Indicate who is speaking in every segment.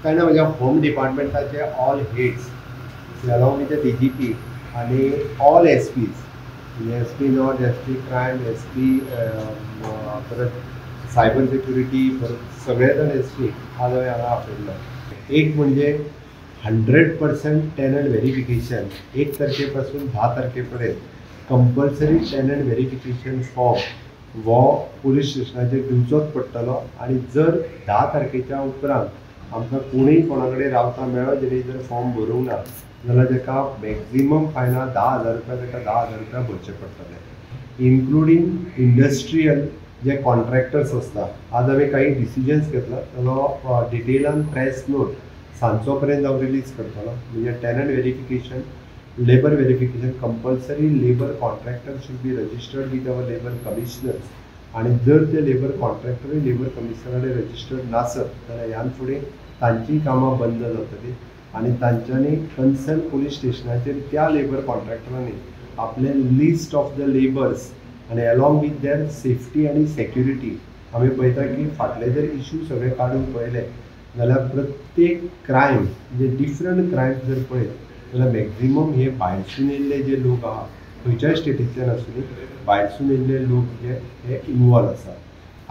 Speaker 1: काय ना, म्हज्या होम डिपार्टमेंटाचे all heads along with the DGP आनी ऑल एसपीज, म्हणजे SP north, SP crime, SP परत सायबर सेक्युरिटी, परत सगळे जाण एसपी आज हांवें हांगा आपयल्लो. एक म्हणजे 100% टेनंट व्हेरिफिकेशन. 1 तारखे पासून 10 तारखे पर्यंत कंपल्सरी टेनंट व्हेरिफिकेशन फॉर्म हो पुलीस स्टेशनाचेर दिवचोच पडटलो. आनी जर 10 तारखेच्या उपरांत आमकां कोणूय कोणा कडेन रावता मेळ्ळो जेणे जर फॉर्म भरूंक ना जाल्यार ताका मॅक्झिमम फायनां 10,000 रुपया, ताका 10,000 रुपया भरचे पडटले, इन्क्लुडींग इंडस्ट्रियल जे कॉन्ट्रॅक्टर्स आसता. आज आमी काही डिसिजन्स घेतला, ताजो डिटेलान प्रेस नोट सांजचो पर्यंत हांव रिलीज करतलो. म्हणजे tenant verification, labour verification compulsory, labour contractor should be registered with our labour commissioners. आनी जर ते लेबर कॉन्ट्रॅक्टरूय लेबर कमिशनरा कडेन रजिस्टर्ड नासत जाल्यार ह्यान फुडें तांचीय कामां बंद जातलीं आनी तांच्यांनी कन्सर्न पुलीस स्टेशनाचेर त्या लेबर कॉन्ट्रॅक्टरांनी आपलें लिस्ट ऑफ the labours आनी एलॉंग विथ there safety आनी सेक्युरिटी. आमी पळयता की फाटले जर इशू सगळे काडून पळयले जाल्यार प्रत्येक क्रायम, म्हणजे डिफरंट क्रायम जर पळयत जाल्यार मॅक्झिमम हे भायरसून येयल्ले जे लोक आहा, खंयच्याय स्टेटींतल्यान आसूं, भायरसून येयल्ले लोक जे हे इनवॉल्व आसा.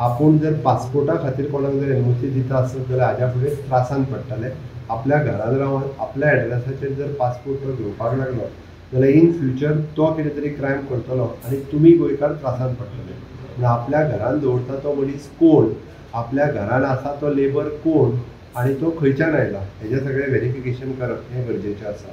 Speaker 1: आपूण जर पासपोर्टा खातीर कोणाक जर एनओसी दिता आसत जाल्यार हाज्या फुडें त्रासान पडटले. आपल्या घरान रावन आपल्या एड्रेसाचेर जर पासपोर्ट तो घेवपाक लागलो जाल्यार इन फ्युचर तो कितें तरी क्रायम करतलो आनी तुमी गोंयकार त्रासान पडटले. पूण आपल्या घरान दवरता तो मनीस कोण, आपल्या घरान आसा तो लेबर कोण आनी तो खंयच्यान आयला, हेजें सगळें व्हेरिफिकेशन करप हें गरजेचें आसा.